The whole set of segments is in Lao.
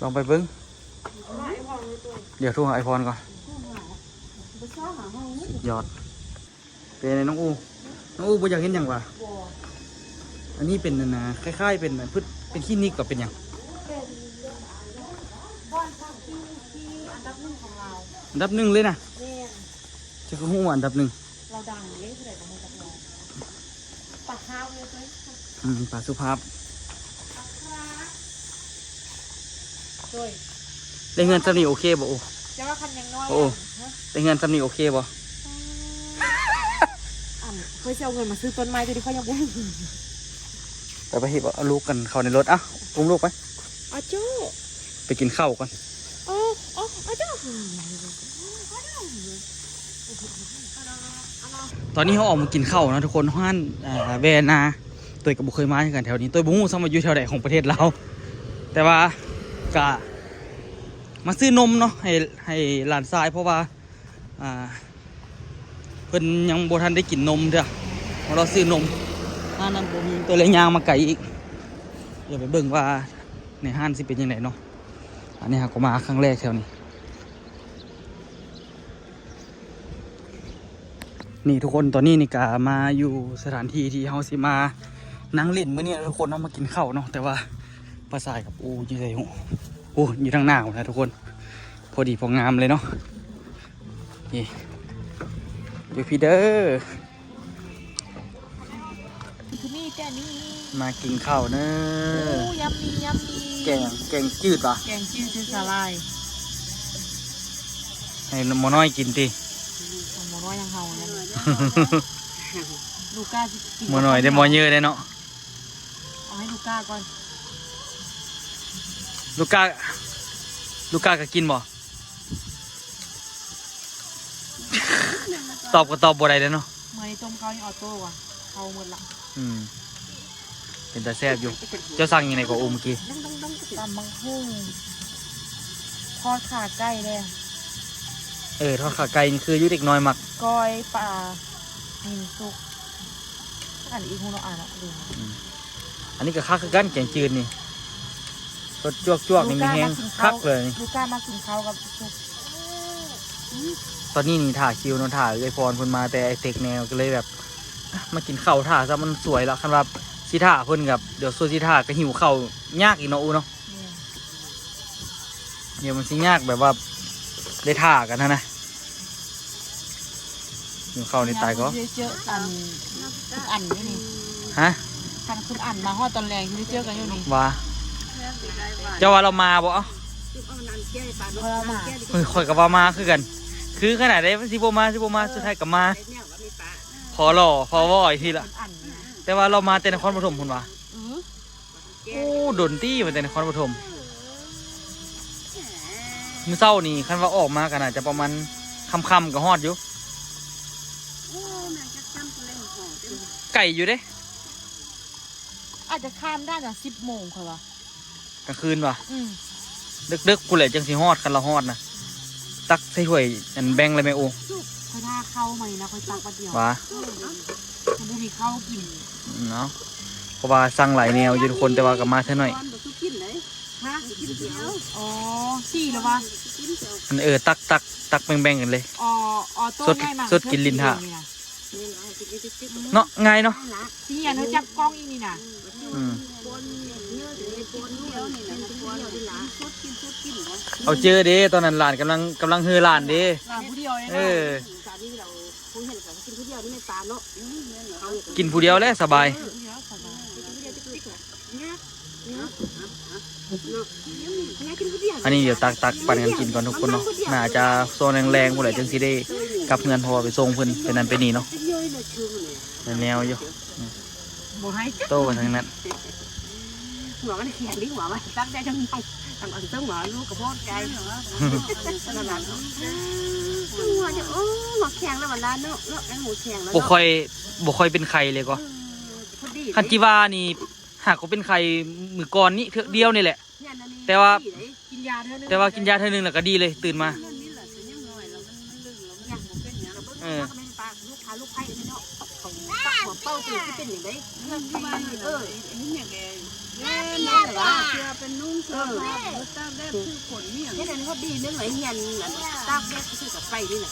ລອງໄປເບິ່ງ. ດຽວໂທຫາອ້າຍພອນກ່ອນ. ສຸດຍອດ. ເປັນໄງນ້ອງອູ? ນ້ອງອູບໍ່ຢາກເຮັດຫຍັງຫວາ? ອັນນີ້ເປັນອັນນ່າ ຄ້າຍໆ ເປັນພືດ ເປັນຄລີນິກກໍເປັນຫຍັງ? ເປັນບ່ອນພັກທີ່ ທີ່ອັນດັບໜຶ່ງຂອງລາວ. ອັນດັບໜຶ່ງເລີຍນະ? ແມ່ນ. ເຈົ້າຄືຮູ້ວ່າອັນດັບໜຶ່ງ? ລາວດັງເດ້ ຜູ້ໃດບໍ່ຮູ້ຈັກລາວ. ປາຄາບເລີຍເວີຍ. ອືມ ປາສຸພາບ. ໂດຍ ໄດ້ເຮືອນສ່ຳນີ້ໂອເຄບໍ່? ໂອ້ ເຈົ້າວ່າຄັນຍັງນ້ອຍ. ໂອ້ ຮະ? ໄດ້ເຮືອນສ່ຳນີ້ໂອເຄບໍ່? ອັນ ຂ້ອຍຊິເອົາເງິນມາຊື້ຕົ້ນໄມ້ ແຕ່ທີ່ຂ້ອຍຍັງບໍ່ມີ. ໄປ ໄປ ເອົາລູກກັນເຂົ້າໃນລົດ. ເອົ້າ ອຸ້ມລູກໄປ. ອາໂຈ້ ໄປກິນເຂົ້າກ່ອນ. ອໍ ອໍ ອາໂຈ້. ຕອນນີ້ເຮົາອອກມາກິນເຂົ້າເນາະທຸກຄົນ ຮ້ານ ເອີ ແວນາ. ໂຕຍກໍບໍ່ເຄີຍມາຄືກັນແຖວນີ້ ໂຕຍບໍ່ຮູ້ຊ້ຳວ່າຢູ່ແຖວໃດຂອງປະເທດລາວ ແຕ່ວ່າກະມາຊື້ນົມເນາະ ໃຫ້ ໃຫ້ຫຼານຊາຍ ເພາະວ່າ ອ່າ ເພິ່ນຍັງບໍ່ທັນໄດ້ກິນນົມເທື່ອ ມາລໍຊື້ນົມ. ຮ້ານນັ້ນບໍ່ມີ ໂຕຍເລີຍຍ່າງມາໄກອີກ. ດຽວໄປເບິ່ງວ່າໃນຮ້ານຊິເປັນຈັ່ງໃດເນາະ. ອັນນີ້ເຮົາກໍມາຄັ້ງແລກແຖວນີ້. ນີ້ທຸກຄົນ ຕອນນີ້ນີ້ກະມາຢູ່ສະຖານທີ່ທີ່ເຮົາຊິມານັ່ງຫຼິ້ນມື້ນີ້ນະທຸກຄົນເນາະ ມາກິນເຂົ້າເນາະ. ແຕ່ວ່າປ້າຊາຍກັບອູຢູ່ໃສ? ອູຢູ່ທາງໜ້າພຸ້ນນະທຸກຄົນ ພໍດີພໍງາມເລີຍເນາະ. ນີ້ຢູ່ພີ້ເດີ. ຄືມີແຕ່ນີ້ ມາກິນເຂົ້າເນີ. ໂອ້ ຍຳມີ ຍຳມີ. ແກງ ແກງຈືດຫວາ? ແກງຈືດໃສ່ສາຫຼ່າຍ ໃຫ້ໝໍນ້ອຍກິນຕິ. ຂອງໝໍນ້ອຍຍັງເຮົາແລ້ວ ລູກກ້າຊິກິນ. ໝໍນ້ອຍໄດ້ ໝໍເຍີໄດ້ເນາະ. ເອົາໃຫ້ລູກກ້າກ່ອນ. ລູກກ້າ ລູກກ້າກໍກິນບໍ່? ຕອບກໍຕອບບໍ່ໄດ້ເດ້ເນາະ. ມື້ນີ້ຕົ້ມເຂົ້ານີ້ອອໂຕ້ວ່າ ເຂົ້າໝົດລະ. ອືມ ເປັນຕາແຊບຢູ່. ເຈົ້າສັ່ງຫຍັງແດ່ກໍ ອູ່ມກີ້? ຕຳບັກຫຸ່ງ ທອດຂາໄກ່ແດ່. ເອີ ທອດຂາໄກ່ນີ້ຄືຢູ່ເດັກນ້ອຍມັກ. ກ້ອຍປາ ມີນສຸກ. ອັນອີກຫູເນາະ ອ່ານເນາະ ລືມ. ອືມ ອັນນີ້ກໍຄັກຄືກັນ ແກງຈືດນີ້ ສົດຈວກໆ ນີ້ມີແຮງ ລູກຄ້າມາກິນເຂົ້າ ຄັກເລີຍນີ້. ລູກຄ້າມາກິນເຂົ້າກັບສຸບ. ຕອນນີ້ນີ້ຖ້າຄິວເນາະ ຖ້າເອື້ອຍພອນເພິ່ນມາແຕ່ໄອເຕັກແນ່ ກໍເລີຍແບບ ອ່ະ ມາກິນເຂົ້າຖ້າຊະ ມັນສວຍລະ. ຄັນວ່າຊິຖ້າເພິ່ນກໍ ດຽວສ່ວນຊິຖ້າກໍຫິວເຂົ້າຍາກອີກເນາະ ອູເນາະ. ແມ່ນ. ດຽວມັນຊິຍາກແບບວ່າໄດ້ຖ້າກັນຫັ້ນນະ. ຫິວເຂົ້ານີ້ຕາຍກໍ ເຈົ້າວ່າຊິໄດ້ເຈີກັນ ອັນນີ້ນີ້. ຮະ? ຄັນຄຸນອັນມາຮອດຕອນແລງຊິໄດ້ເຈີກັນຢູ່ນີ້. ວ່າ ເຈົ້າວ່າລາວມາບໍ່? ເອີ ລາວມາ. ເຮີ້ຍ ຂ້ອຍກໍວ່າມາຄືກັນ ຄືຂະໜາດໃດ ຊິບໍ່ມາ ຊິບໍ່ມາ ເອີ ສຸດທ້າຍກໍມາ. ພໍຫຼໍ່ພໍເວົ້າອີກທີລະ. ແຕ່ວ່າລາວມາແຕ່ນະຄອນປະຖົມພຸ້ນຫວາ? ອື ໂອ້ ດົນຕິ ມາແຕ່ນະຄອນປະຖົມ. ມື້ເຊົ້ານີ້ຄັນວ່າອອກມາກໍໜ້າຈະປະມານຄ່ຳໆກໍຮອດຢູ່. ໂອ້ ແມ່ນຈັກຈຳຜູ້ເລັງຂອງເຕັມ ໄກຢູ່ເດ້. ອາດຈະຂ້າມໄດ້ນະ ສິບໂມງຂ້ອຍວ່າ. ກາງຄືນຫວາ? ອືມ ດຶກໆພຸ້ນແຫຼະຈັ່ງຊິຮອດ ຄັນລາວຮອດນະ. ຕັກໃສ່ຖ້ວຍ ອັນ ແບ່ງເລີຍແມ່. ໂອ້ ຂ້ອຍຖ້າເຂົ້າມານີ້ນະ ຂ້ອຍຕັກບາດດຽວ. ຫວາ? ເອີ ບໍ່ມີເຂົ້າກິນເນາະ. ເພາະວ່າສັ່ງຫຼາຍແນວຢູ່ທຸກຄົນ ແຕ່ວ່າກໍມາເທື່ອໜ້ອຍ. ຮະ? ກິນຜູ້ດຽວ. ອໍ ສີ່ແລ້ວຫວາ? ອັນ ເອີ ຕັກ ຕັກ ຕັກແບ່ງໆກັນເລີຍ. ອໍ ອໍໂຕ້ ສດ ໃຫຍ່ມາກ ສດກິນຫຼິ້ນຖ້າ ເນາະ ງ່າຍເນາະ. ຊິຮຽນຮູ້ຈັກກ້ອງອີ່ນີ້ນະ. ອືມ ເອົາເຈີເດ້ ຕອນນັ້ນຫຼານກຳລັງ ກຳລັງເຮີຫຼານເດ້. ຫຼານຜູ້ດຽວເດ້. ເອີ ເນາະ ກິນຜູ້ດຽວແຫຼະສະບາຍ. ອັນນີ້ດຽວຕັກ ຕັກປັນກັນກິນກ່ອນທຸກຄົນເນາະ. ໜ້າຈະຊ່ວງແລງໆພຸ້ນແຫຼະ ຈຶ່ງຊິໄດ້ກັບເຮືອນ ເພາະວ່າໄປສົ່ງເພິ່ນໄປນັ້ນໄປນີ້ເນາະ. ແນວຢູ່ ບໍ່ໃຫ້ຈັກ ໂຕ້ກັນທັງນັ້ນ. ຫົວມັນແຂງດິ ຫົວມັນຕັກໄດ້ທັງ ທັງອັນເທິງ ຫົວລູກກະໂພດໃຈ. ຫົວເດ ໂອ້ ຫົວແຂງແລ້ວບັດລະເນາະ ເນາະ ຍັງຫົວແຂງແລ້ວ ບໍ່ຄ່ອຍ ບໍ່ຄ່ອຍເປັນໄຂ້ເລີຍກໍ. ເອີ ພໍດີ ຄັນຈິວ່ານີ້ ຫາກໍເປັນໄຂ້ມື້ກ່ອນນີ້ເທື່ອດຽວນີ້ແຫຼະ. ແຕ່ວ່າກິນຢາເທື່ອໜຶ່ງ ແຕ່ວ່າກິນຢາເທື່ອໜຶ່ງແລ້ວກໍດີເລີຍ ຕື່ນມາ. ເອີ ເອີ ອັນນີ້ແມ່ນແກ ແມ່ນແລ້ວລະ ເສື້ອເປັນນຸ່ງເສື້ອຜ້າ ເອີ ຕາກແດດຖືກຝົນນີ້ຫຍັງ ເຮັດອັນເຮົາດີເລື່ອງໄວ້ຮຽນ ອັນຕາກແດດຄືກັບໄປນີ້ນ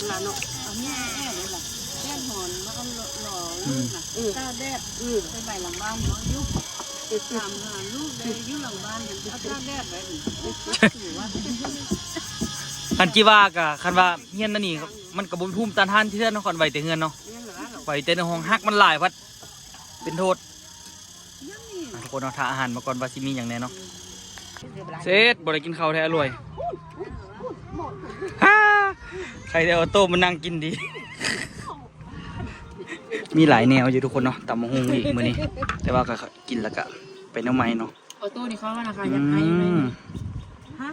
ະ ລະເນາະ ອັນນີ້ແອບເດ້ລະ ແດດຮ້ອນມາເອົາຫຼໍ ອືມ ຕາກແດດ ອືມ ໄປໄວ້ຫຼັງບ້ານເຮົາຢູ່ ຕາມຫາລູກໄດ້ຢູ່ຫຼັງບ້ານ ເອົາຕາກແດດໄວ້ ຄັນຈິວ່າກະ ຄັນວ່າຮຽນອັນນີ້ ມັນກະບໍ່ມີພູມຕ້ານທານເທື່ອເນາະ ຄັນໄວ້ແຕ່ເຮືອນເນາະ ແມ່ນລະ ໄວ້ແຕ່ໃນຫ້ອງ ຮັກມັນຫຼາຍພັດ ເປັນໂທດ ອ່ະ ທຸກຄົນເນາະ ຖ້າອາຫານມາກ່ອນວ່າຊິມີຫຍັງແດ່ເນາະ ເສັດ ບໍ່ໄດ້ກິນເຂົ້າແທ້ ອາລວຍ ໃຄ່ແຕ່ອອໂຕ້ມານັ່ງກິນດີ ມີຫຼາຍແນວຢູ່ທຸກຄົນເນາະ ຕຳບັກຫຸ່ງອີກມື້ນີ້ ແຕ່ວ່າກະກິນແລ້ວກະໄປແນວໃໝ່ເນາະ ອອໂຕ້ນີ້ເຂົ້າທະນາຄານ ອືມ ຢາກໄອ ຮະ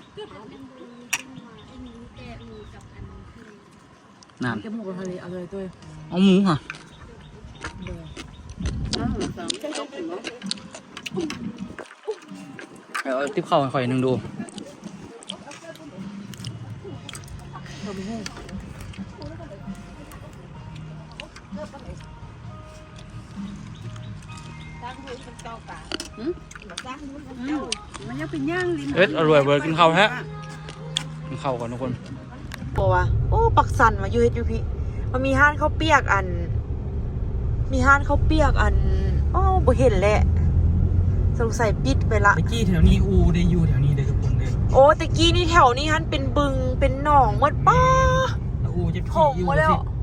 ນັ້ນ ຈະໝູກກັບທະເລ ເອົາເລີຍ ເອົາໝູຫະ ເອົາຕິບເຂົ້າໃຫ້ຂ້ອຍໜຶ່ງດູ. ເອີດ ອະລວຍເວີຍ ກິນເຂົ້າແທ້ ກິນເຂົ້າກ່ອນທຸກຄົນ ບໍ່ວ່າ ໂອ້ ປາກຊັນວ່າຢູ່ເຮັດຢູ່ພີ້ ມັນມີຮ້ານເຂົ້າປຽກ ອັນ ມີຮ້ານເຂົ້າປຽກ ອັນ ໂອ້ ບໍ່ເຫັນແຫຼະ ສົງໄສປິດໄປລະ ແຕ່ກີ້ແຖວນີ້ ອູ່ໄດ້ຢູ່ແຖວນີ້ເດີທຸກຄົນເດີ ໂອ້ ແຕ່ກີ້ນີ້ແຖວນີ້ຫັ້ນເປັນບຶງ ເປັນໜອງໝົດ ປ້າ ແມ່ນ ອູ່ຈະຂີ່ຢູ່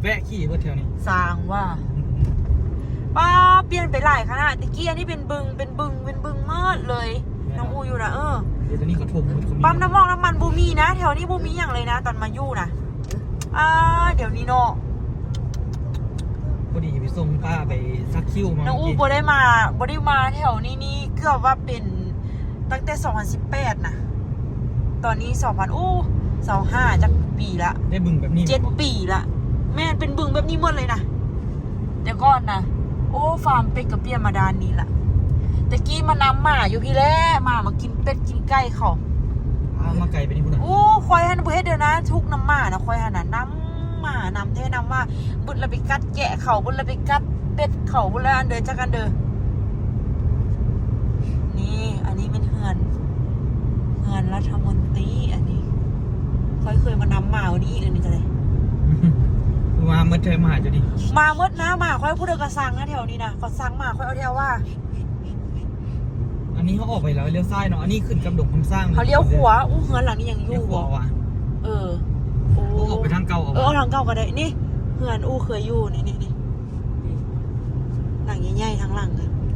ແວະຂີ່ເບິດແຖວນີ້ ສ້າງວ່າ ປ້າ ປ່ຽນໄປຫຼາຍຂະໜາດ ແຕ່ກີ້ອັນນີ້ເປັນບຶງ ເປັນບຶງ ເປັນບຶງໝົດເລີຍ ແມ່ນ ນ້ຳອູ່ຢູ່ນະ ເອີ ດຽວນີ້ເຂົາຖົມໝົດ ປ້ຳນ້ຳມັນ ນ້ຳມັນບໍ່ມີນະ ແຖວນີ້ບໍ່ມີຫຍັງເລີຍນະ ຕອນມາຢູ່ນະ ອ່າ ດຽວນີ້ເນາະ ພໍດີໄປສົ່ງປ້າໄປສັກຄິ້ວມາ ນ້ຳອູ່ບໍ່ໄດ້ມາ ບໍ່ໄດ້ມາແຖວນີ້ນີ້ ເກືອບວ່າເປັນ ຕັ້ງແຕ່ສອງພັນສິບແປດນະ ຕອນນີ້ສອງພັນ ໂອ້ ຊາວຫ້າ ຈັກປີລະ ໄດ້ບຶງແບບນີ້ ເຈັດປີລະ ແມ່ນ ເປັນບຶງແບບນີ້ໝົດເລີຍນະ ແຕ່ກ່ອນນະ ໂອ້ ຟາມເປັດກະປ່ຽນມາດ້ານນີ້ລະ ແຕ່ກີ້ມານຳໝາຢູ່ພີ້ແຫຼະ ໝາມາກິນເປັດກິນໄກ່ເຂົາ ອ້າວ ມາໄກປານນີ້ພຸ້ນນະ ໂອ້ ຂ້ອຍຫັ້ນບໍ່ເຮັດເດີນະ ທຸກນຳໝານະ ຂ້ອຍຫັ້ນນະ ນຳໝາ ນຳແທ້ນຳວ່າ ບຶດລະໄປກັດແຈະເຂົາ ບຶດລະໄປກັດເປັດເຂົາ ບຶດລະອັນເດີ ຈັກອັນເດີ ນີ້ ອັນນີ້ແມ່ນເຮືອນ ເຮືອນລັດຖະມົນຕີ ອັນນີ້ ຂ້ອຍເຄີຍມານຳໝາຢູ່ນີ້ ອັນນີ້ກະໄດ້ ມາໝົດແທ້ ໝາຢູ່ນີ້ ມາໝົດນະ ໝາຂ້ອຍຜູ້ໃດກະຊັງນະ ແຖວນີ້ນະ ເຂົາຊັງໝາຂ້ອຍເອົາແຖວວ່າ ອັນນີ້ເຮົາອອກໄປແລ້ວ ລ້ຽວຊ້າຍເນາະ ອັນນີ້ຂຶ້ນກັບດົງຄຳສ້າງ ເຮົາລ້ຽວຂວາ ອູ້ ເຮືອນຫຼັງນີ້ຍັງຢູ່ ລ້ຽວຂວາຫວາ ເອີ ໂອ້ ອອກໄປທາງເກົ່າ ເອີ ເອົາທາງເກົ່າກະໄດ້ ນີ້ ເຮືອນອູ້ເຄີຍຢູ່ ນີ້ໆໆ ຫຼັງໃຫຍ່ໆ ທາງຫຼັງ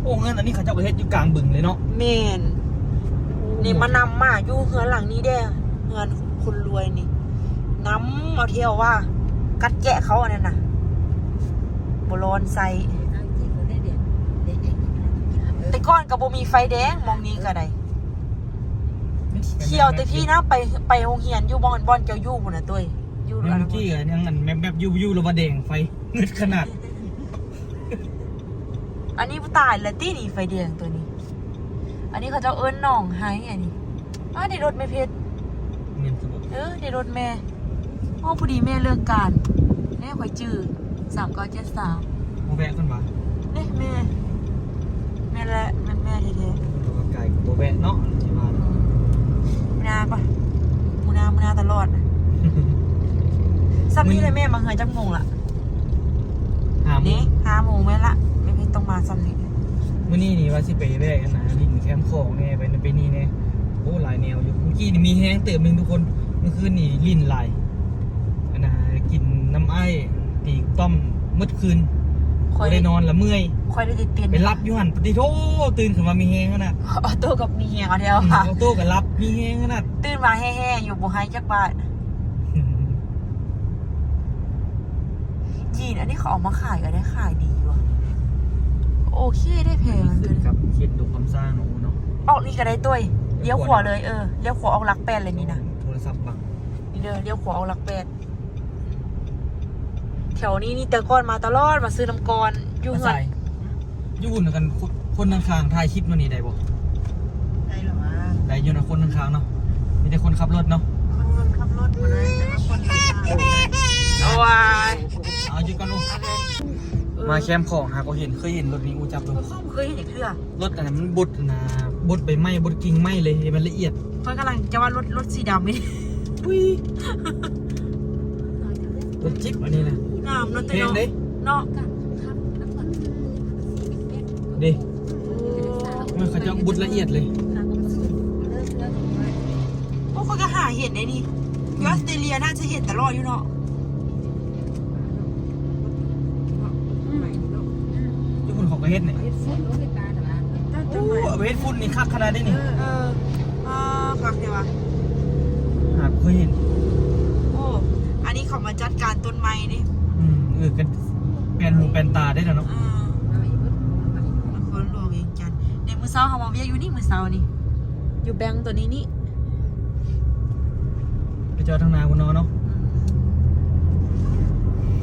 ໂອ້ ເຮືອນອັນນີ້ເຂົາເຈົ້າກະເຮັດຢູ່ກາງບຶງເລີຍເນາະ ແມ່ນ ນີ້ມານຳໝາຢູ່ເຮືອນຫຼັງນີ້ແດ່ ເຮືອນຄົນລວຍນີ້ ນຳເອົາແຖວວ່າ ກັດແຈະເຂົາອັນນັ້ນນະ ບໍ່ລອນໃສ່ ແຕ່ກ່ອນກະບໍ່ມີໄຟແດງ ໝ່ອງນີ້ກະໄດ້ ຂຽວແຕ່ພີ້ນະ ໄປ ໄປໂຮງຮຽນຢູ່ບ່ອນ ບ່ອນເຈົ້າຢູ່ພຸ້ນນະ ຕຸ້ຍ ຢູ່ ແມ່ນ ອັນ ເມື່ອກີ້ກະຍັງອັນແມັບໆຢູ່ ຢູ່ລະວ່າແດງໄຟ ງຶດຂະໜາດ ອັນນີ້ຕາຍລະຕິນີ້ ໄຟແດງໂຕນີ້ ອັນນີ້ເຂົາເຈົ້າເອີ້ນໜອງໄຮ ອັນນີ້ ອ້າ ໄດ້ລົດແມ່ເພັດ ແມ່ນຊະບໍ ເອີ ໄດ້ລົດແມ່ ໂອ້ ພໍດີແມ່ເລີກການ ແນ່ ຂ້ອຍຈື່ ສາມເກົ້າເຈັດສາມ ບໍ່ແວະເພິ່ນຫວາ ເດ້ແມ່ ແມ່ນແຫຼະ ແມ່ນແມ່ແທ້ໆ ແຕ່ວ່າໄກກະບໍ່ແວະເນາະ ຊິວ່າ ມື້ໜ້າປະ ມື້ໜ້າ ມື້ໜ້າຕະຫຼອດ ສ່ຳນີ້ແຫຼະແມ່ ມາເຮືອນຈັກໂມງລະ? ຫ້າໂມງ ນີ້ ຫ້າໂມງແມ່ນລະ ແມ່ເພັດຕ້ອງມາສ່ຳນີ້ ມື້ນີ້ນີ້ວ່າຊິໄປແວະອັນນະ ຫຼິ້ນແຄມຂອງແນ່ ໄປນັ້ນໄປນີ້ແນ່ ໂອ້ ຫຼາຍແນວຢູ່ ມື້ກີ້ນີ້ມີແຮງເຕີບໜຶ່ງທຸກຄົນ ມື້ຄືນນີ້ຫຼິ້ນຫຼາຍ ອັນນະ ກິນນ້ຳອ້າຍຕີຕ້ອມໝົດຄືນ ຂ້ອຍ ບໍ່ໄດ້ນອນລະເມື່ອຍ ຂ້ອຍໄດ້ແຕ່ເຕັ້ນ ໄປຫຼັບຢູ່ຫັ້ນ ປະຕິໂທ ຕື່ນຂຶ້ນມາມີແຮງຂະໜາດ ອອໂຕ້ກະມີແຮງເອົາແທ້ ອືມ ອອໂຕ້ກະຫຼັບມີແຮງຂະໜາດ ຕື່ນມາແຮງໆຢູ່ ບໍ່ໄຮຈັກບາດ ຢີນ ອັນນີ້ເຂົາເອົາມາຂາຍກະໄດ້ຂາຍດີຢູ່ຫວາ ໂອເຄ ໄດ້ແພງ ຂຶ້ນກັບເຂດດົງຄຳສ້າງເນາະ ເນາະ ອອກນີ້ກະໄດ້ຕຸ້ຍ ລ້ຽວຂວາເລີຍ ເອີ ລ້ຽວຂວາອອກຫຼັກແປດເລີຍນີ້ນະ ໂທລະສັບບັງ ນີ້ເດີ ລ້ຽວຂວາອອກຫຼັກແປດ ແຖວນີ້ນີ້ແຕ່ກ່ອນມາຕະຫຼອດ ມາຊື້ນ້ຳກ່ອນ ຢູ່ເຮືອນ ຢູ່ຫຸ້ນກັນ ຄົນຂ້າງໆ ຖ່າຍຄລິບໂນ່ນນີ້ໄດ້ບໍ່? ໄດ້ລະຫວາ ໄດ້ຢູ່ເນາະ ຄົນຂ້າງໆ ເນາະ ມີແຕ່ຄົນຂັບລົດເນາະ ຄົນຂັບລົດບໍ່ໄດ້ ແຕ່ວ່າຄົນຂ້າງໆ ໂອ້ຍ ເອົາ ຢຸດກ່ອນລູກ ເອີ ມາແຄມຂອງຫາກໍເຫັນ ເຄີຍເຫັນລົດນີ້ ອູ້ ຈັບເບິ່ງ ເຂົາບໍ່ເຄີຍເຫັນຈັກເທື່ອ. ລົດອັນນັ້ນມັນບົດນະ ບົດໃບໄມ້ ບົດກິ່ງໄມ້ເລີຍ ໃຫ້ມັນລະອຽດ. ຂ້ອຍກຳລັງຈະວ່າລົດ ລົດສີດຳນີ້. ອຸ້ຍ ລົດຈິບອັນນີ້ນະ ງາມເນາະ ແພງເດ້ ເນາະ ເດ້. ໂອ້ ໂອ້ຍ ເຂົາເຈົ້າບົດລະອຽດເລີຍ. ໂອ້ ຂ້ອຍກໍຫາເຫັນໄດ໋ນີ້ ຢູ່ອອສເຕຣເລຍໜ້າຈະເຫັນຕະຫຼອດຢູ່ເນາະ. ຢູ່ພຸ້ນເຂົາກໍເຮັດນີ້ ໂອ້ ເອົາໄປເຮັດຝຸ່ນນີ້ຄັກຂະໜາດໃດນີ້. ເອີ ອ່າ ຄັກແທ້ວ່າ ຫາບໍ່ເຄີຍເຫັນ. ໂອ້ ອັນນີ້ເຂົາມາຈັດການຕົ້ນໄມ້ເດ້. ອືມ ເອີ ກໍແປນຫູແປນຕາໄດ້ແລ້ວເນາະ. ເອີ ນະຄອນຫຼວງວຽງຈັນ. ໃນມື້ເຊົ້າເຮົາມາວຽກຢູ່ນີ້ ມື້ເຊົ້ານີ້ ຢູ່ແບັງໂຕນີ້ນີ້. ໄປຈອດທາງໜ້າພຸ້ນເນາະ. ອືມ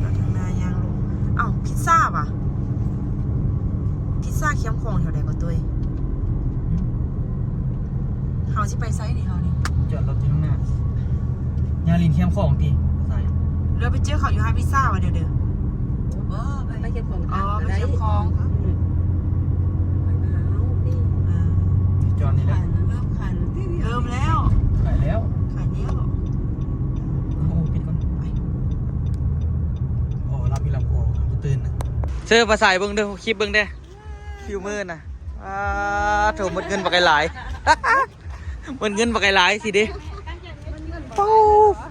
ຈອດທາງໜ້າຍ່າງລົງ. ເອົ້າ ພິດຊາຫວາ? ພິດຊາແຄມຂອງແຖວໃດກໍຕຸ້ຍ? ເຮົາຊິໄປໃສນີ້ ເຮົານີ້? ຈອດລົດຢູ່ທາງໜ້າ. ຍ່າງຫຼິ້ນແຄມຂອງຕິ ສາຍ. ເຫຼືອໄປເຈີເຂົາຢູ່ຮ້ານພິດຊາຫວາດຽວເດີ? ບໍ່ ໄປ ໄປແຄມຂອງ. ອໍ ໄປແຄມຂອງ. ອືມ ໄປຫາເຮົາຕິ. ອ່າ ຈອດນີ້ແຫຼະ. ເລີ່ມແລ້ວ ຂາຍແລ້ວ ຂາຍແລ້ວ. ໂອ້ ປິດກ່ອນ. ໄປ. ໂອ້ ຫຼັບອີ່ແລ້ວ. ໂອ້ ບໍ່ຕື່ນນະ. ເຊີ ປາສາຍເບິ່ງເດີ ຄລິບເບິ່ງແດ່. ຄິວມື້ນະ ອ່າ ໂຖ ໝົດເງິນບັກຫຼາຍໆ ໝົດເງິນບັກຫຼາຍໆ ຊິເດ້. ເປົາ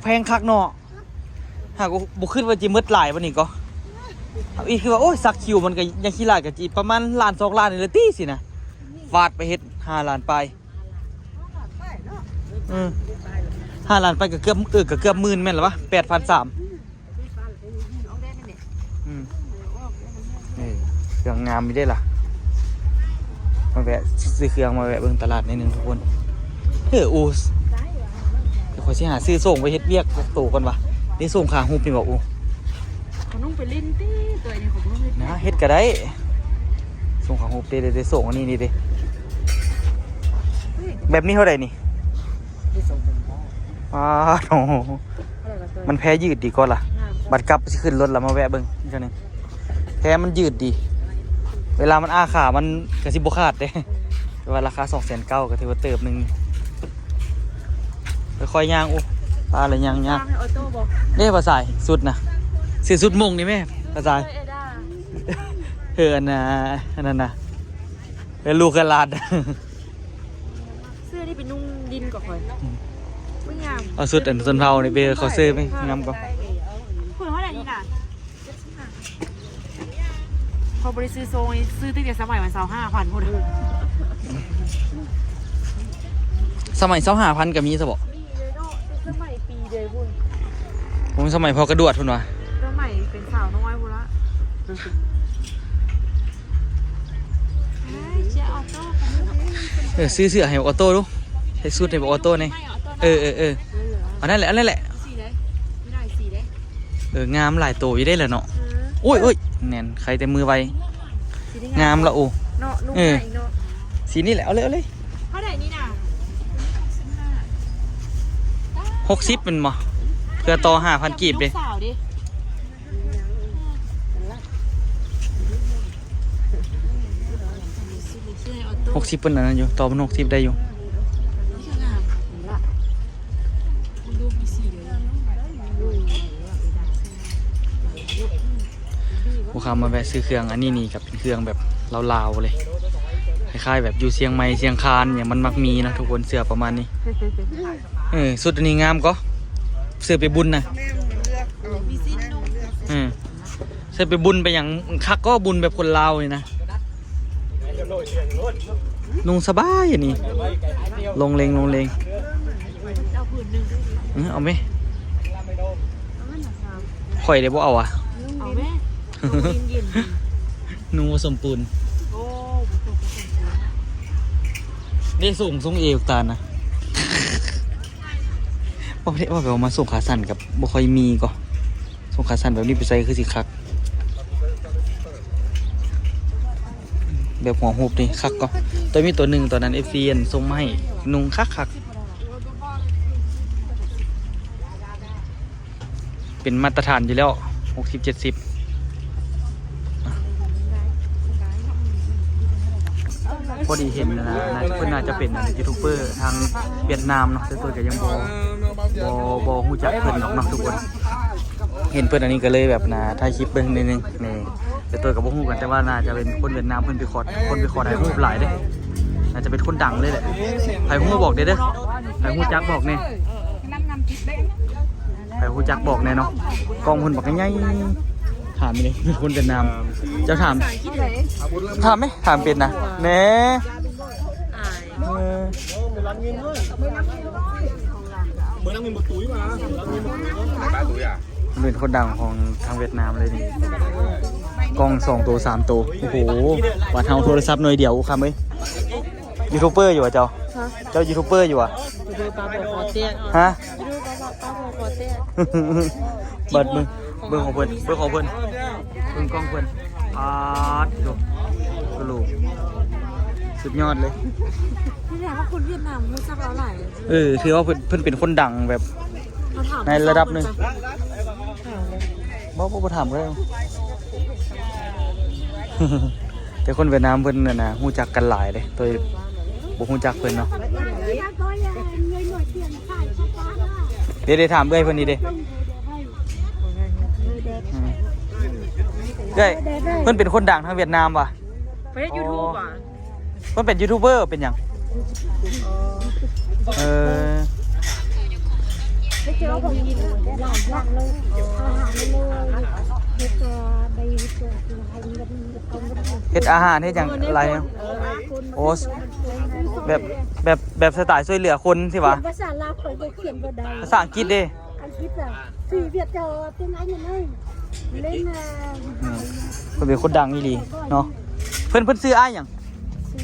ແພງຄັກເນາະ. ຫາກບໍ່ຄິດວ່າຊິໝົດຫຼາຍປານນີ້ກໍ ເອົາອີກ ຄືວ່າ ໂອ້ຍ ສັກຄິວມັນກໍຍັງຂີ້ຫຼາຍ ກໍຊິປະມານລ້ານສອງລ້ານນີ້ແຫຼະຕິ ຊິນະ. ຟາດໄປເຮັດຫ້າລ້ານປາຍ. ເອີ ຫ້າລ້ານປາຍ ກໍເກືອບ ເອີ ກໍເກືອບໝື່ນແມ່ນລະວະ ແປດພັນສາມ. ອືມ ເອີ ເຄື່ອງງາມຢູ່ເດ້ລະ. ມາແວະຊື້ເຄື່ອງ ມາແວະເບິ່ງຕະຫຼາດໜ້ອຍໜຶ່ງທຸກຄົນ. ເອີ ອູ້ ດຽວຂ້ອຍຊິຫາຊື້ໂສ້ງໄວ້ເຮັດວຽກກັບໂຕກ່ອນວ່າ. ນີ້ໂສ້ງຂາຫຸບນີ້ບໍ່ອູ້? ເຂົານຸ່ງໄປຫຼິ້ນຕິ ໂຕນີ້ເຂົາບໍ່ເຮັດນະ. ເຮັດກໍໄດ້ ໂສ້ງຂາຫຸບເດ້ ເດ້ ໂສ້ງອັນນີ້ນີ້ເດ້. ແບບນີ້ເທົ່າໃດນີ້? ອາ ໂອ້ໂຫ ມັນແພຢືດດີກ່ອນລະ. ບັດກັບຊິຂຶ້ນລົດລະມາແວະເບິ່ງອີກເທື່ອໜຶ່ງ. ແພມັນຢືດດີ ເວລາມັນອ້າຂາມັນກະຊິບໍ່ຂາດເດ້. ແຕ່ວ່າລາຄາສອງແສນເກົ້າ ກະຖືວ່າເຕີບໜຶ່ງ. ຄ່ອຍໆຍ່າງ ໂອ້ ຕາລະຍ່າງຍາກເດ້. ປາສາຍ ຊຸດນະ ຊື້ຊຸດມົງນີ້ແມ່ ປາສາຍ. ເອີ ອັນນ່າ ອັນນັ້ນນະ ເອີ ລູກກະຫຼາດ. ເສື້ອນີ້ໄປນຸ່ງດິນກໍຂ້ອຍ. ອືມ ມັນງາມ. ເອົາຊຸດອັນຊົນເຜົ່ານີ້ໄປ ເຂົາເສື້ອໄປງາມກວ່າ. ເພິ່ນເທົ່າໃດນີ້ນະ? ເຂົາບໍ່ໄດ້ຊື້ໂຊງນີ້ ຊື້ຕັ້ງແຕ່ສະໄໝມັນຊາວຫ້າພັນພຸ້ນ. ສະໄໝຊາວຫ້າພັນກໍມີຊະບໍ? ມີເລີຍເນາະ ແຕ່ສະໄໝປີໃດພຸ້ນ. ໂອ້ ສະໄໝພໍ່ກະດວດພຸ້ນວ່າ. ສະໄໝເປັນສາວນ້ອຍພຸ້ນລະ. ເອີ ຊື້ເສື້ອໃຫ້ອອໂຕ້ດູ ໃສ່ຊຸດໃຫ້ອອໂຕ້ແດ່. ເອີ ເອີ ເອີ ອັນນັ້ນແຫຼະ ອັນນັ້ນແຫຼະ. ເອີ ງາມຫຼາຍໂຕຢູ່ເດ້ລະເນາະ. ໂອ້ຍ ໂອ້ຍ ແໜ້ນ ໄຄແຕ່ມືໄວ. ງາມລະໂອ. ເນາະ ນຸ່ງ ເອີ ໃສ່ເນາະ. ສີນີ້ແຫຼະ ເອົາເລີຍ ເອົາເລີຍ. ເທົ່າໃດນີ້ນະ? ຫົກສິບແມ່ນບໍ່? ເພື່ອຕໍ່ຫ້າພັນກີບເດ້. ຫົກສິບເພິ່ນອັນນັ້ນຢູ່ ຕໍ່ເພິ່ນຫົກສິບໄດ້ຢູ່. ລູກຄ້າມາແວະຊື້ເຄື່ອງ ອັນນີ້ນີ້ກໍເປັນເຄື່ອງແບບລາວໆເລີຍ ຄ້າຍໆແບບຢູ່ຊຽງໃໝ່ ຊຽງຄານຫຍັງ ມັນມັກມີເນາະທຸກຄົນ ເສື້ອປະມານນີ້. ເອີ ຊຸດອັນນີ້ງາມກໍ ເສື້ອໄປບຸນນະ. ເອີ ເສື້ອໄປບຸນໄປຫຍັງຄັກກໍ ບຸນແບບຄົນລາວນີ້ນະ. ນຸ່ງສະບາຍອັນນີ້ ລົງເລັງ ລົງເລັງ. ເອີ ເອົາແມະ ຂ້ອຍໄດ້ບໍ່ເອົາອະ. ເອົາແມະ ນຸ່ງບໍ່ສົມປູນ. ໂອ້ ບໍ່ສົມ ບໍ່ສົມປູນ. ນີ້ ໂສ້ງ ໂສ້ງເອວຕານນະ. ບໍ່ໄດ້ ວ່າແບບວ່າມາໂສ້ງຂາສັ້ນກັບບໍ່ຄ່ອຍມີກໍ. ໂສ້ງຂາສັ້ນແບບນີ້ໄປໃສ່ຄືຊິຄັກ ແບບຫົວຫູບນີ້ຄັກກໍ. ໂຕມີໂຕໜຶ່ງຕອນນັ້ນ ເອັຟຊີ ສົ່ງມາໃຫ້ນຸ່ງຄັກໆ ເປັນມາດຕະຖານຢູ່ແລ້ວ ຫົກສິບ ເຈັດສິບ. ພໍດີເຫັນນະ ໜ້າຈະ ເພິ່ນໜ້າຈະເປັນຢູທູບເບີທາງຫວຽດນາມເນາະ ແຕ່ຕົວກໍຍັງບໍ່ ບໍ່ ບໍ່ຮູ້ຈັກເພິ່ນດອກເນາະທຸກຄົນ. ເຫັນເພິ່ນອັນນີ້ກໍເລີຍແບບນະ ຖ່າຍຄລິບເບິ່ງໜ້ອຍໜຶ່ງນີ້. ແຕ່ຕົວກໍບໍ່ຮູ້ກັນ ແຕ່ວ່າໜ້າຈະເປັນຄົນຫວຽດນາມ ເພິ່ນໄປຂໍ ເພິ່ນໄປຂໍຖ່າຍຮູບຫຼາຍເດ້. ໜ້າຈະເປັນຄົນດັງເລີຍແຫຼະ. ໃຜຮູ້ບອກແດ່ເດີ ໃຜຮູ້ຈັກບອກແດ່ ໃຜຮູ້ຈັກບອກແດ່ເນາະ. ກ້ອງເພິ່ນບັກໃຫຍ່ ຖາມເດ້ ເປັນຄົນຫວຽດນາມ. ເຈົ້າຖາມ ຖາມເປັນນະ ແນ່. ເອີ ເປັນຄົນດັງຂອງທາງຫວຽດນາມເລີຍນີ້. ກ້ອງສອງໂຕ ສາມໂຕ ໂອ້ໂຫ ບາດເຮົາໂທລະສັບໜ່ວຍດຽວ ຄຳເອີຍ. ຢູທູບເບີຢູ່ຫວາເຈົ້າ? ຮະ? ເຈົ້າຢູທູບເບີຢູ່ຫວາ? ຢູທູບເບີປາບໍ່ຂໍແຕກ. ຮະ? ຢູທູບເບີປາບໍ່ຂໍແຕກ. ບັດເບິ່ງ ເບິ່ງຂອງເພິ່ນ ເບິ່ງຂອງເພິ່ນ ເບິ່ງກ້ອງເພິ່ນ. ປາດໂທ້ ກະໂຫຼກ ສຸດຍອດເລີຍ. ທີ່ແທ້ວ່າຄົນຫວຽດນາມຮູ້ຈັກລາວຫຼາຍ. ເອີ ຖືວ່າເພິ່ນ ເພິ່ນເປັນຄົນດັງແບບໃນລະດັບໜຶ່ງ. ບໍ່ ບໍ່ ບໍ່ຖາມກໍໄດ້. ແຕ່ຄົນຫວຽດນາມເພິ່ນນັ້ນນະ ຮູ້ຈັກກັນຫຼາຍເດ້ ໂດຍບໍ່ຮູ້ຈັກເພິ່ນເນາະ. ເດ ເດ ຖາມເອື້ອຍເພິ່ນນີ້ເດ້. ອືມ ເອື້ອຍ ເພິ່ນເປັນຄົນດັງທາງຫວຽດນາມຫວາ? ເພິ່ນເຮັດຢູທູບຫວາ? ມັນເປັນຢູທູບເບີ ເປັນຫຍັງ? ເອີ ເຮັດແຕ່ວ່າຂອງກິນຫຼາຍຢ່າງເລີຍ ອາຫານເລີຍ ເຮັດແຕ່ໃບ ເຮັດອາຫານ ເຮັດຫຍັງຫຼາຍ. ໂອ້ ແບບ ແບບ ແບບສະໄຕຊ່ວຍເຫຼືອຄົນຊິຫວາ? ພາສາລາວຂ້ອຍກໍຂຽນບໍ່ໄດ້. ພາສາອັງກິດເດ້? ອັງກິດອະ ຊື່ຫວຽດເຈົ້າເປັນອ້າຍຫຍັງ? ເພິ່ນເປັນຄົນດັງອີ່ຫຼີເນາະ. ເພິ່ນ ເພິ່ນຊື່ອ້າຍຫຍັງ? ຊື່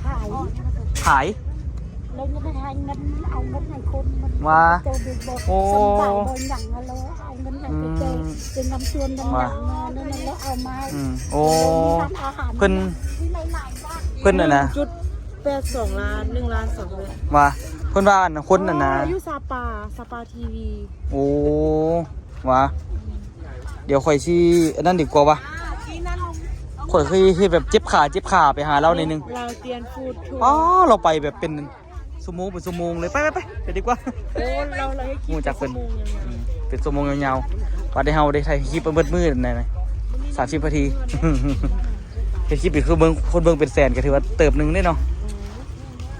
ພາຍ ພາຍ. ແລ້ວຍັງໄດ້ໃຫ້ເງິນ ເອົາເງິນໃຫ້ຄົນ ມັນວ່າ ເຈົ້າເດັກບໍ່ ໂອ້ ສຳບາຍບໍ່ຫຍັງ ແລ້ວເອົາເງິນໃຫ້ເຈົ້າ ເປັນນຳຊວນນຳຫຍັງມານັ້ນ ແລ້ວເອົາມາ. ໂອ້ ເພິ່ນ ເພິ່ນອັນນະ ຈຸດແປດສອງລ້ານ ໜຶ່ງລ້ານສອງແສນ ວ່າ ເພິ່ນວ່າອັນຄົນອັນນະ ຢູ່ສາປາ ສາປາທີວີ. ໂອ້ ວ່າ ດຽວຂ້ອຍຊິອັນນັ້ນດີກວ່າວ່າ ຂ້ອຍຄືເຮັດແບບເຈັບຂາ ເຈັບຂາໄປຫາລາວໜ້ອຍໜຶ່ງ. ລາວຕຽນຟູດ ອໍ ລາວໄປແບບເປັນຊົ່ວໂມງ ເປັນຊົ່ວໂມງເລີຍ. ໄປ ໄປ ໄປ ໄປດີກວ່າ. ໂອ້ ລາວ ລາວເຮັດຄລິບ ຮູ້ຈັກເພິ່ນ ເປັນຊົ່ວໂມງຍາວ ອືມ ເປັນຊົ່ວໂມງຍາວໆ. ວ່າແຕ່ເຮົາໄດ້ຖ່າຍຄລິບເບິດມື້ນັ້ນນະ ສາມສິບນາທີ ເຮັດຄລິບອີກຄືເບິ່ງ ຄົນເບິ່ງເປັນແສນ ກໍຖືວ່າເຕີບໜຶ່ງເດ້ເນາະ.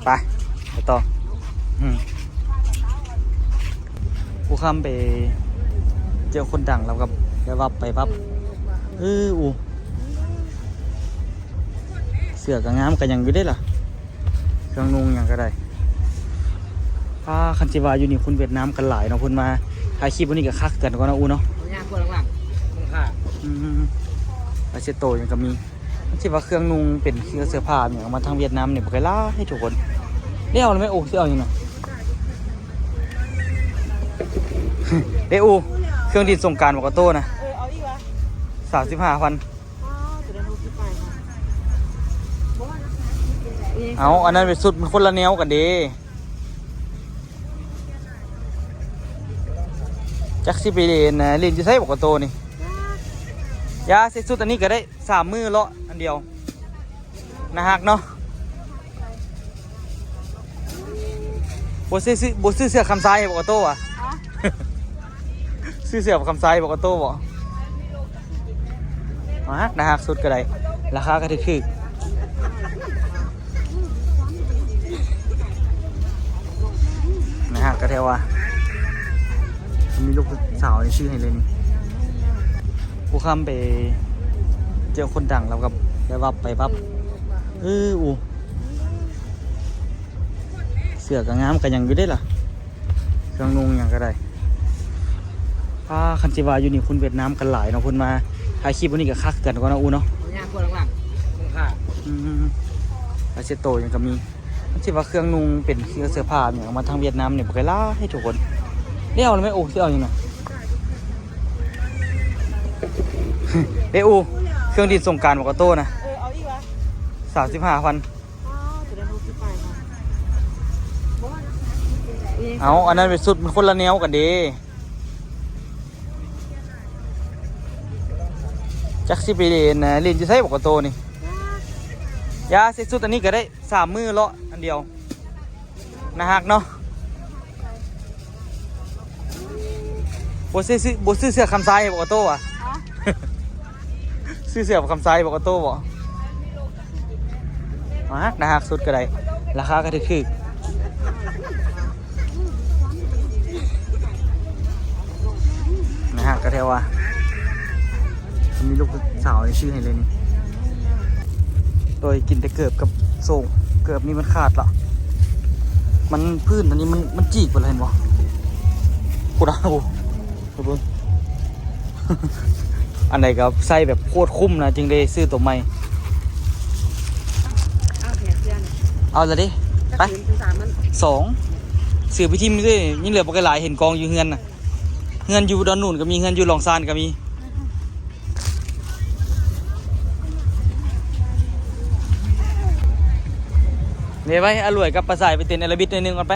ໄປ ໄປຕໍ່. ອືມ ຜູ້ຄຳໄປເຈີຄົນດັງ ລາວກໍໄປວັບໄປວັບ. ເອີ ອູ ເສື້ອກໍງາມກໍຫຍັງຢູ່ເດ້ລະ ເຄື່ອງນຸ່ງຫຍັງກໍໄດ້. ອາ ຄັນຊິວ່າຢູ່ນີ້ຄົນຫວຽດນາມກໍຫຼາຍເນາະ ເພິ່ນມາຖ່າຍຄລິບມື້ນີ້ກໍຄັກຄືກັນເນາະ ອູເນາະ. ອືມ ຜ້າເຊັດໂຕຫຍັງກໍມີ. ມັນຊິວ່າເຄື່ອງນຸ່ງເປັນເຄື່ອງເສື້ອຜ້າຫຍັງມາທາງຫວຽດນາມນີ້ ບັກຫຼາຍທຸກຄົນ. ໄດ້ເອົາແລ້ວແມ່? ໂອ້ ຊິເອົາຫຍັງນະ? ເດ້ ອູ ເຄື່ອງຫຼິ້ນສົງການບັກກະໂຕນະ. ເອີ ເອົາອີກຫວາ? ສາມສິບຫ້າພັນ. ອໍ ຈະໄດ້ຫົກສິບປາຍ. ເອົາ ອັນນັ້ນເປັນຊຸດ ມັນຄົນລະແນວກັນເດ້. ຈັກຊິໄປຫຼິ້ນນະ ຫຼິ້ນຢູ່ໃສບັກກະໂຕນີ້? ຢ່າ ໃສ່ຊຸດອັນນີ້ກໍໄດ້ ສາມມື້ເລາະອັນດຽວ. ໜ້າຮັກເນາະ. ບໍ່ຊື້ ຊື້ ບໍ່ຊື້ເສື້ອຄຳຊາຍໃຫ້ບັກກະໂຕຫວາ? ຮະ? ຊື້ເສື້ອຄຳຊາຍໃຫ້ບັກກະໂຕບໍ່? ໜ້າຮັກ ໜ້າຮັກ ຊຸດກໍໄດ້ ລາຄາກໍຖືກໆ. ໜ້າຮັກກໍແທ້ວ່າ ມີລູກສາວນີ້ຊື້ໃຫ້ເລີຍນີ້. ຜູ້ຄຳໄປເຈີຄົນດັງ ລາວກໍໄດ້ວັບໄປວັບ. ເອີ ອູ ເສື້ອກໍງາມກໍຫຍັງຢູ່ເດ້ລະ ເຄື່ອງນຸ່ງຫຍັງກໍໄດ້. ອາ ຄັນຊິວ່າຢູ່ນີ້ຄົນຫວຽດນາມກໍຫຼາຍເນາະ ເພິ່ນມາຖ່າຍຄລິບມື້ນີ້ກໍຄັກຄືກັນເນາະ ອູເນາະ. ອືມ ຜ້າເຊັດໂຕຫຍັງກໍມີ. ມັນຊິວ່າເຄື່ອງນຸ່ງເປັນເຄື່ອງເສື້ອຜ້າຫຍັງມາທາງຫວຽດນາມນີ້ ບັກຫຼາຍທຸກຄົນ. ໄດ້ເອົາແລ້ວແມ່? ໂອ້ ຊິເອົາຫຍັງນະ? ເດ້ ອູ ເຄື່ອງຫຼິ້ນສົງການບັກກະໂຕນະ. ເອີ ເອົາອີກຫວາ? ສາມສິບຫ້າພັນ. ອໍ ຈະໄດ້ຫົກສິບປາຍ. ເອົາ ອັນນັ້ນເປັນຊຸດ ມັນຄົນລະແນວກັນເດ້. ຈັກຊິໄປຫຼິ້ນນະ ຫຼິ້ນຢູ່ໃສບັກກະໂຕນີ້? ຢ່າ ໃສ່ຊຸດອັນນີ້ກໍໄດ້ ສາມມື້ເລາະອັນດຽວ. ໜ້າຮັກເນາະ. ບໍ່ຊື້ ຊື້ ບໍ່ຊື້ເສື້ອຄຳຊາຍໃຫ້ບໍ່ ອອໂຕ້ຫວາ? ຮະ? ຊື້ເສື້ອຄຳຊາຍໃຫ້ບໍ່ ອອໂຕ້ບໍ່? ໜ້າຮັກ ໜ້າຮັກ ຊຸດກໍໄດ້ ລາຄາກໍຖືກໆ. ໜ້າຮັກກໍແທ້ວ່າ ມີລູກສາວນີ້ຊື້ໃຫ້ເລີຍນີ້. ໂດຍກິນແຕ່ເກີບກັບໂສ້ງ ເກີບນີ້ມັນຂາດລະ ມັນພື້ນອັນນີ້ມັນ ມັນຈີກໄປແລ້ວ ເຫັນບໍ່? ພຸ້ນນະ ໂອ້ ໄປເບິ່ງ ອັນໃດກໍໃຊ້ແບບໂຄດຄຸ້ມນະ ຈຶ່ງໄດ້ຊື້ໂຕໃໝ່. ເອົາແທ້ເພື່ອນ ເອົາລະເດ້ ໄປ ສອງ ຊື້ໄປຖິ້ມເລີຍ ຍັງເຫຼືອບໍ່ຫຼາຍ ເຫັນກອງຢູ່ເຮືອນນະ. ເຮືອນຢູ່ດອນໜູນກໍມີ ເຮືອນຢູ່ຫຼອງຊານກໍມີ. ເດ້ໄວ້ ອາຫຼວຍກັບປາສາຍໄປເຕັ້ນແອໂຣບິກໜ້ອຍໜຶ່ງກ່ອນໄປ.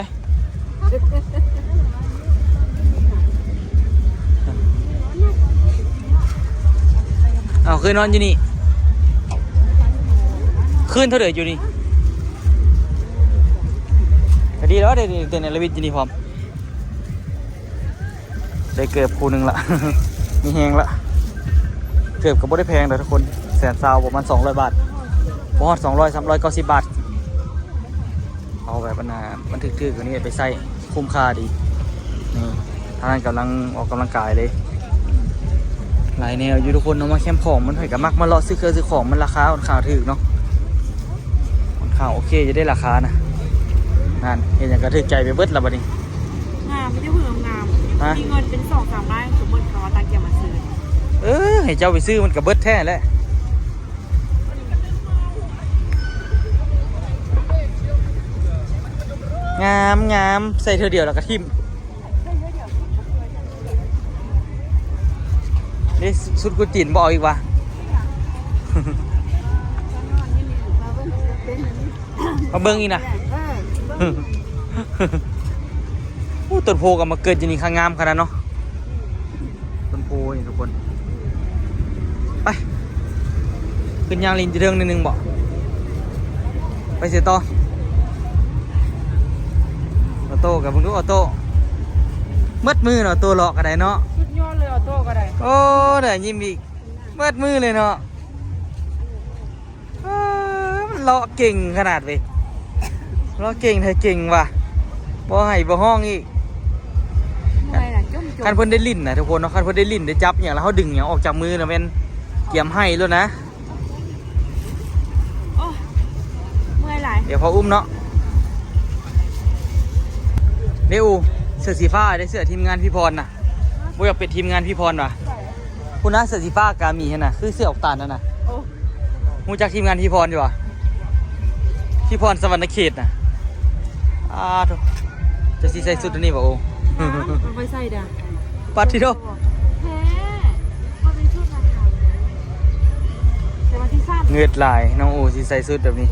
ເອົາ ຄືນນອນຢູ່ນີ້ ຄືນເທົ່າໃດຢູ່ນີ້ ກໍດີແລ້ວ ໄດ້ເຕັ້ນແອໂຣບິກຢູ່ນີ້ພ້ອມ. ໄດ້ເກີບຄູ່ໜຶ່ງລະ ມີແຮງລະ. ເກີບກໍບໍ່ໄດ້ແພງດອກທຸກຄົນ ແສນຊາວ ປະມານສອງຮ້ອຍບາດ ບໍ່ຮອດສອງຮ້ອຍ ສາມຮ້ອຍເກົ້າສິບບາດ. ເອົາແບບອັນນ່າ ມັນຖືກໆ ກວ່ານີ້ໄປໃຊ້ ຄຸ້ມຄ່າດີ. ນີ້ ທາງນັ້ນກຳລັງອອກກຳລັງກາຍເລີຍ. ຫຼາຍແນວຢູ່ທຸກຄົນເນາະ ມາແຄມຂອງ ມັນໃຜກໍມັກມາເລາະຊື້ເຄື່ອງຊື້ຂອງ ມັນລາຄາຄ່ອນຂ້າງຖືກເນາະ. ຄ່ອນຂ້າງໂອເຄຢູ່ເດ້ ລາຄານະ. ນັ້ນ ເຮັດຫຍັງກໍຖືກໃຈໄປເບິດລະບັດນີ້. ງາມ ມີແຕ່ຜູ້ງາມໆ. ຮະ? ມີເງິນເປັນສອງສາມລ້ານ ສົມມຸດເຂົາເອົາຕັງກຽມມາຊື້. ເອີ ໃຫ້ເຈົ້າໄປຊື້ມັນກໍເບິດແທ້ແຫຼະ. ງາມໆ ໃສ່ເທື່ອດຽວແລ້ວກໍຖິ້ມ. ເດ້ ຊຸດກຸຈີນບໍ່ເອົາອີກຫວາ? ມາເບິ່ງອີກນະ. ໂອ້ ຕົ້ນໂພກໍມາເກີດຢູ່ນີ້ ຂ້າງງາມຂະໜາດເນາະ. ຕົ້ນໂພນີ້ທຸກຄົນ. ໄປ ຂຶ້ນຍ່າງຫຼິ້ນຢູ່ເທິງໜ້ອຍໜຶ່ງບໍ? ໄປໃສຕໍ່? ອອໂຕ້ກັບເບິ່ງດູ ອອໂຕ້. ໝົດມື້ເນາະ ໂຕເລາະກໍໄດ້ເນາະ. ສຸດຍອດເລີຍ ອອໂຕ້ກໍໄດ້. ໂອ້ ໄດ້ຍິ້ມອີກ ໝົດມື້ເລີຍເນາະ. ເອີ ມັນເລາະເກັ່ງຂະໜາດເວີຍ ເລາະເກັ່ງແທ້ເກັ່ງວ່າ ບໍ່ໄຫ້ບໍ່ຮ້ອງອີກ. ເມື່ອຍລະ ຈົມໆ. ຄັນເພິ່ນໄດ້ຫຼິ້ນນະທຸກຄົນເນາະ ຄັນເພິ່ນໄດ້ຫຼິ້ນໄດ້ຈັບຫຍັງ ແລ້ວເຮົາດຶງຫຍັງອອກຈາກມືນະ ແມ່ນກຽມໄຫ້ໂລດນະ. ໂອ້ ເມື່ອຍຫຼາຍ. ດຽວພໍອຸ້ມເນາະ. ເດອູ ເສື້ອສີຟ້າເດ້ ເສື້ອທີມງານພີ່ພອນນະ. ບໍ່ຢາກເປັນທີມງານພີ່ພອນຫວາ? ພຸ້ນນະ ເສື້ອສີຟ້າກາມີຫັ້ນນະ ຄືເສື້ອອອກຕານຫັ້ນນະ. ໂອ້ ຮູ້ຈັກທີມງານພີ່ພອນຢູ່ຫວາ? ພີ່ພອນສະຫວັນນະເຂດນະ. ອາໂທ້ ເຈົ້າຊິໃສ່ຊຸດອັນນີ້ບໍ່? ໂອ້ ງາມ ຂ້ອຍໃສ່ດາ. ປາດທິໂທ ແທ້ ມັນເປັນຊຸດລາຄາ ແຕ່ວ່າທີ່ສ້າງ ເງືອດຫຼາຍ ນ້ອງໂອຊິໃສ່ຊຸດແບບນີ້.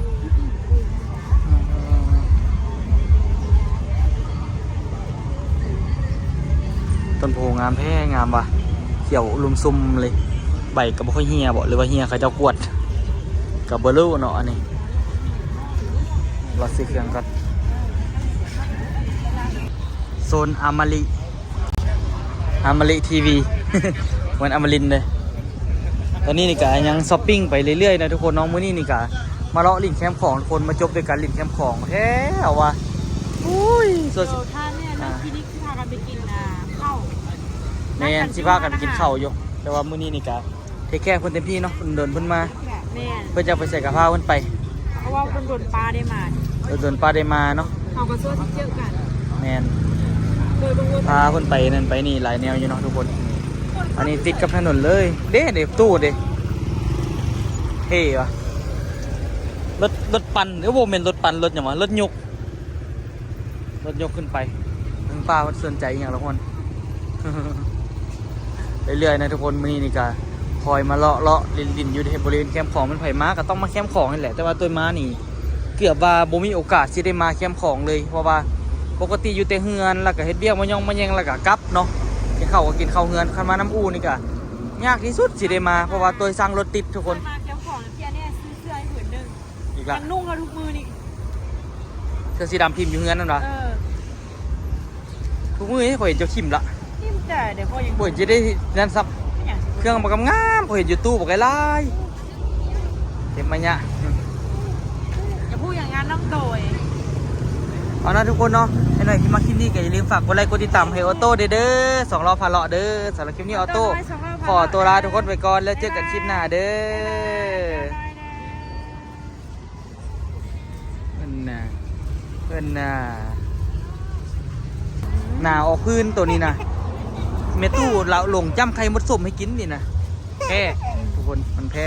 ຕົ້ນໂພງາມແທ້ ງາມວ່າ ຂຽວອຸດົມຊຸ່ມເລີຍ. ໃບກໍບໍ່ຄ່ອຍເຫ່ຍບໍ ຫຼືວ່າເຫ່ຍ ເຂົາເຈົ້າກວດ ກໍບໍ່ຮູ້ເນາະ. ອັນນີ້ລໍຊື້ເຄື່ອງກ່ອນ. ໂຊນອາມາລິ ອາມາລິທີວີ ເໝືອນອາມາລິນເດ້. ຕອນນີ້ນີ້ກະຍັງຊັອບປິງໄປເລື້ອຍໆນະທຸກຄົນເນາະ. ມື້ນີ້ນີ້ກະມາເລາະຫຼິ້ນແຄມຂອງທຸກຄົນ ມາຈົບດ້ວຍການຫຼິ້ນແຄມຂອງແທ້ວ່າ. ໂອ້ຍ ສ່ວນ ດຽວຖ້າແມ່ນ ອ່າ ແລ້ວ ຄລິນິກຊິພາກັນໄປກິນ ອ່າ ເຂົ້າ. ແມ່ນ ຊິພາກັນໄປກິນເຂົ້າຢູ່ ແຕ່ວ່າມື້ນີ້ນີ້ກະ ເທກແຄເພິ່ນເຕັມທີ່ເນາະ. ເພິ່ນດົນເພິ່ນມາ ແມ່ນ ເພິ່ນຈະໄປໃສກະພາເພິ່ນໄປ ເພາະວ່າເພິ່ນດົນປ້າໄດ້ມາ ເອີ ດົນປ້າໄດ້ມາເນາະ. ເຮົາກໍຊວນຊິເຈີກັນ. ແມ່ນ ໂດຍບັງເອີນ ພາເພິ່ນໄປນັ້ນໄປນີ້ຫຼາຍແນວຢູ່ເນາະທຸກຄົນ. ອັນນີ້ຕິດກັບຖະໜົນເລີຍເດ້ ເດ້ຕູ້ເດ້ ເທ່ວ່ະ. ລົດ ລົດປັ່ນ ເອີ ບໍ່ແມ່ນລົດປັ່ນ ລົດຫຍັງວະ ລົດຍົກ. ລົດຍົກຂຶ້ນໄປ ເບິ່ງປ້າເພິ່ນສົນໃຈອີ່ຫຍັງລະ ເລື້ອຍໆນະທຸກຄົນ. ມື້ນີ້ນີ້ກະຄອຍມາເລາະໆຫຼິ້ນໆຢູ່ທີ່ບໍລິເວນແຄມຂອງ. ແມ່ນໃຜມາກະຕ້ອງມາແຄມຂອງນີ້ແຫຼະ ແຕ່ວ່າໂຕມານີ້ເກືອບວ່າບໍ່ມີໂອກາດຊິໄດ້ມາແຄມຂອງເລີຍ ເພາະວ່າປົກກະຕິຢູ່ແຕ່ເຮືອນ ແລ້ວກະເຮັດວຽກມາຍ່ອງມາແຍ່ງ ແລ້ວກະກັບເນາະ. ກິນເຂົ້າກະກິນເຂົ້າເຮືອນ ຄັນມານຳອູ່ນີ້ກະຍາກທີ່ສຸດຊິໄດ້ມາ ເພາະວ່າໂຕຍສັ່ງລົດຕິດທຸກຄົນ. ມາແຄມຂອງເທື່ອແນ່ ຊື້ເສື້ອໃຫ້ຜືນໜຶ່ງ. ອີ ລະ ຍັງນຸ່ງເຮົາທຸກມື້ນີ້ ເສື້ອສີດຳຖິ້ມຢູ່ເຮືອນນັ້ນວະ ເອີ ທຸກມື້ນີ້ຂ້ອຍເຫັນເຈົ້າຖິ້ມລະ ຖິ້ມແຕ່ເດ ຂ້ອຍຍັງ ບໍ່ເຫັນຈະໄດ້ນັ້ນຊ້ຳ ເປັນຫຍັງຊິ ເຄື່ອງບັກງາມໆ ຂ້ອຍເຫັນຢູ່ຕູ້ບັກຫຼາຍໆ ເກັບມາຍະ ອືມ ຢ່າເວົ້າຫຍັງງານນຳໂຕຍ ເອົານະທຸກຄົນເນາະ ໃຫ້ໜ້ອຍທີ່ມັກຄລິບນີ້ກໍຢ່າລືມຝາກກົດໄລກົດຕິດຕາມໃຫ້ອໍໂຕ້ເດີ ສອງລໍ້ພາເລາະເດີ ສຳລັບຄລິບນີ້ອໍໂຕ້ ຂໍຕົວລາທຸກຄົນໄປກ່ອນ ແລ້ວເຈີກັນຄລິບໜ້າເດີ ບາຍບາຍ ເພິ່ນນະ ເພິ່ນນະ ໜາອອກພື້ນໂຕນີ້ນະ ແມ່ຕູ້ລາວຫຼົງຈ້ຳໄຂ່ມົດສົ້ມໃຫ້ກິນນີ້ນະ ແພ້ທຸກຄົນ ມັນແພ້